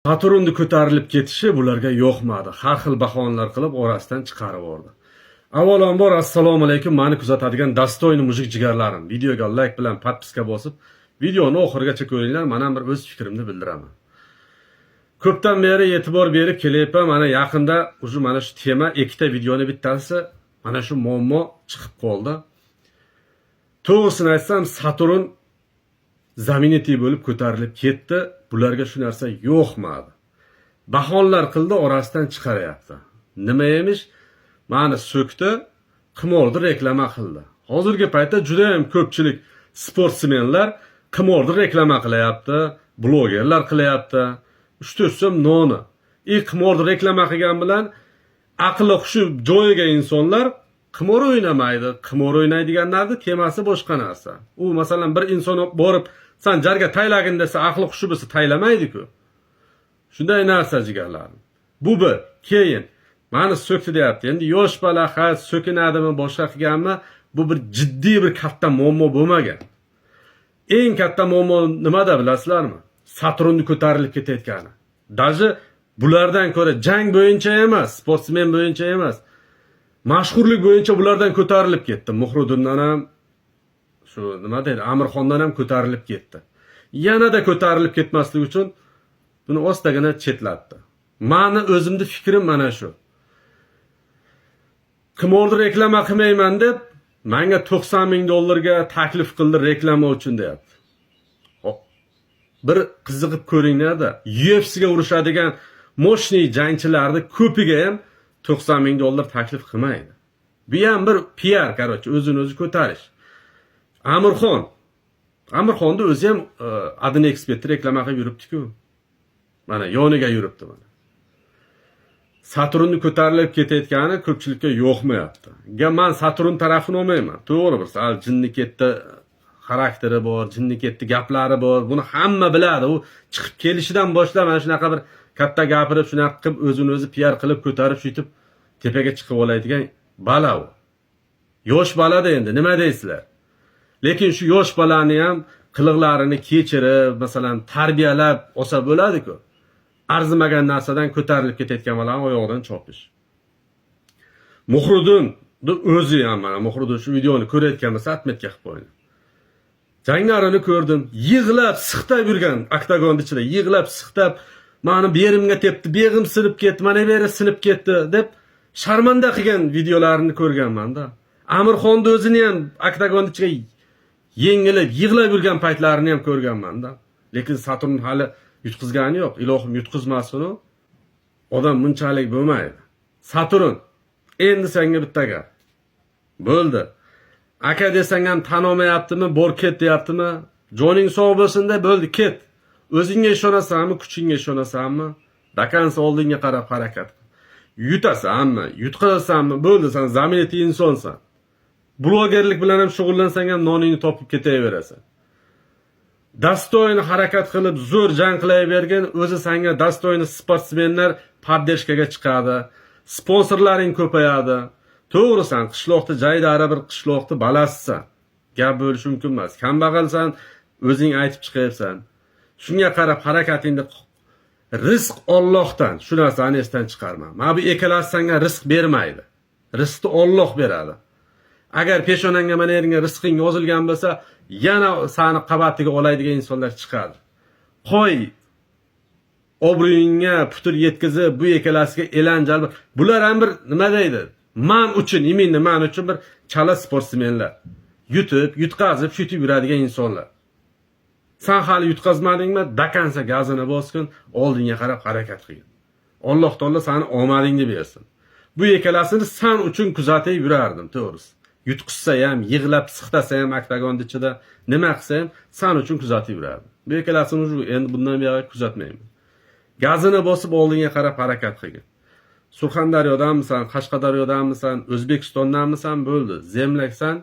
Saturnni ko'tarilib ketishi bularga yoqmadi. Har xil bahonalar qilib, orasidan chiqarib yubordi. Avvalambor, assalomu alaykum, mani kuzatadigan достойный мужик jigarlarim. Videoga like bilan подписка bosib, videoni oxirigacha ko'ringlar, men ham bir o'z fikrimni bildiraman. Ko'pdan beri e'tibor berib kelyapman. Mana yaqinda уже mana shu tema, ikkita videoni bittasi mana shu muammo chiqib qoldi. To'g'risini aytsam, Saturn знаменитый bo'lib ko'tarilib ketdi. Bularga shu narsa yoqmadi. Bahonalar qildi, orasidan chiqaryapti. Nima emish? Mani so'kdi, qimorni reklama qildi. Hozirgi paytda juda ham ko'pchilik sportsmenlar qimorni reklama qilyapti, blogerlar qilyapti. 3-4 so'm noni. И qimorni reklama qilgan bilan aqli hushi joyiga insonlar qimor o'ynamaydi. Qimor o'ynaydiganlarni temasi boshqa narsa. U, masalan, bir inson borib, "San jarga taylagin", desa, aqli hushi bo'lsa, taylamaydi-ku. Shunday narsa, jigarlarim. Bu bir. Keyin mani so'kdi deyapti. Endi yosh bola, ha, so'kinadimi, boshqa qilganmi? Bu bir jiddiy, bir katta muammo bo'lmagan. Eng katta muammo nimada, bilasizlarmi? Saturnni ko'tarilib ketayotgani. Даже bulardan ko'ra jang bo'yicha emas, sportsmen bo'yicha emas. Mashhurlik bo'yicha bulardan ko'tarilib ketdi. Muhriddindan ham, shu nima deydi, Amirxondan ham ko'tarilib ketdi. Yanada ko'tarilib ketmaslik uchun buni ostagina chetlatdi. Mani o'zimni fikrim mana shu. Qimorni reklama qilmayman deb, manga 90 ming dollarga taklif qildi reklama uchun, deyapti. Hop. Bir qiziqib ko'ringlar-da, UFCga urushadigan мощный jangchilarni ko'piga ham 90 ming dollar taklif qilmaydi. Bu ham bir PR, короче, o'zini o'zi ko'tarish. Amirxon. Amirxonni o'zi ham Adin Expertni reklama qilib yuribdi-ku. Mana yoniga yuribdi mana. Saturnni ko'tarilib ketayotgani ko'pchilikka yoqmayapti. Ga man Saturn tarafini olmayman. To'g'ri, bir sal jinni ketdi xarakteri bor, jinni ketdi gaplari bor. Buni hamma biladi. U chiqib kelishidan boshlab mana shunaqa bir katta gapirib, shunaqa qilib o'zini o'zi PR qilib, ko'tarib, shuytib tepaga chiqib oladigan bala u. Yosh balada endi nima deysizlar? Lekin shu yosh bolani ham qiliqlarini kechirib, masalan, tarbiyalab olsa bo'ladi-ku. Arzimagan narsadan ko'tarilib ketayotgan bolani oyog'idan chopish. Muhriddin o'zi ham, mana Muhriddin shu videoni ko'rayotgan bo'lsa, отметка qilib qo'ying. Janglarini ko'rdim, yig'lab, siqtab yurgan oktagonni ichida, yig'lab, siqtab, "Mani berimga tepdi, beg'im sinib ketdi, mana beri sinib ketdi", deb sharmanda qilgan videolarini ko'rganman-da. Amirxonni o'zini ham oktagonni ichiga yengilib, yig'lab yurgan paytlarini ham ko'rganman-da. Lekin Saturn hali yutqizgani yo'q. Ilohim, yutqizmasin u. Odam bunchalik bo'lmaydi. Saturn, endi senga bitta gap. Bo'ldi. Aka desang ham tan olmayaptimi, bor ket deyaptimi? Joning sog' bo'lsin-da, bo'ldi, ket. O'zingga ishonasanmi, kuchingga ishonasanmi? До конца oldinga qarab harakat qil. Yutasanmi, yutqazasanmi? Bo'ldi, sen знаменитый insonsan. Blogerlik bilan ham shug'ullansang ham noningni topib ketaverasan. Достойный harakat qilib, zo'r jang qilavergin, o'zi senga достойный sportsmenlar поддержка ga chiqadi. Sponsorlaring ko'payadi. To'g'ri, san qishloqda, jaydari bir qishloqni balasisan. Gap bo'lishi mumkin emas. Kambag'alsan, o'zing aytib chiqyapsan. Shunga qarab harakatingni, rizq Ollohdan, shu narsani esdan chiqarma. Mana bu ikkalasi senga rizq bermaydi. Rizqni Olloh beradi. Agar peshonangga, mana yeringga rizqing yozilgan bo'lsa, yana sani qabatiga oladigan insonlar chiqadi. Qo'y, obro'yingga putur yetkazib, bu ikkalasiga elan jalb. Bular ham bir nima deydi? Man uchun, именно man uchun bir chala sportsmenlar. Yutib, yutqazib, shuytib yuradigan insonlar. San hali yutqazmadingmi? До конца gazini bosgin, oldinga qarab harakat qilgin. Alloh taolo sani omadingni bersin. Bu ikkalasini san uchun kuzatib yurardim, to'g'risi. Yutqizsa ham, yig'lab siqtasa ham oktagon ichida, nima qilsa ham san uchun kuzatib yurardim. Bu ikkalasini уже endi bundan buyog'iga kuzatmayman. Gazini bosib oldinga qarab harakat qilgin. Surxondaryodanmisan, Qashqadaryodanmisan, O'zbekistondanmisan, bo'ldi. Земляк san,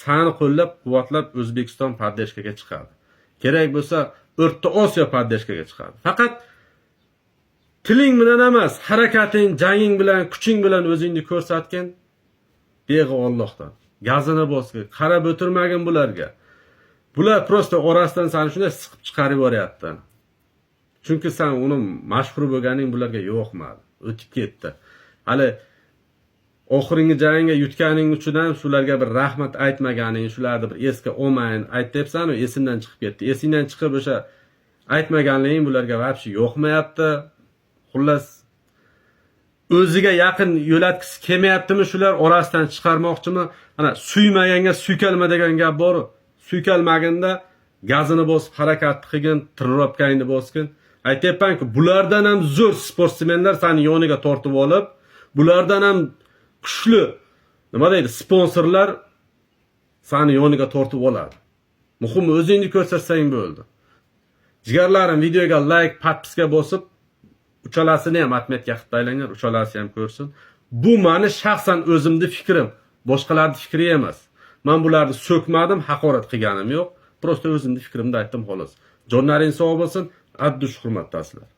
sani qo'llab quvvatlab O'zbekiston поддержка ga chiqadi. Kerak bo'lsa, O'rta Osiyo поддержка ga chiqadi. Faqat tiling bilan emas, harakating, janging bilan, kuching bilan o'zingni ko'rsatgin. Beg'i Allohdan. Gazini bosgin, qarab o'tirmagin bularga. Bular просто orasidan sani shunday siqib chiqarib yuboryapti. Chunki san uni mashhur bo'lganing bularga yoqmadi, o'tib ketdi. Hali oxirgi jangga yutganing uchun ham shularga bir rahmat aytmaganing, shularni bir esga olmayin aytyapsanu, esimdan chiqib ketdi. Esingdan chiqib, o'sha aytmaganliging bularga вообще yoqmayapti. Xullas, o'ziga yaqin yo'latgisi kelmayaptimi, shular orasidan chiqarmoqchimi? Ana, "Suymaganga suykalma" degan gap bor. Suykalmaginda gazini bosib harakat qilgin, тренировка ngni bosgin. Aytyapmanku, bulardan ham zo'r sportsmenlar sani yoniga tortib olib, bulardan ham kuchli, nima deydi, sponsorlar sani yoniga tortib oladi. Muhimi, o'zingni ko'rsatsang bo'ldi. Jigarlarim, videoga layk, подписка bosib, uchalasini ham отметка qilib tashlanglar, uchalasi ham ko'rsin. Bu mani shaxsan o'zimni fikrim, boshqalarni fikri emas. Man bularni so'kmadim, haqorat qilganim yo'q, просто o'zimni fikrimni aytdim, xolos. Jonlaring sog' bo'lsin, от души hurmatdasizlar.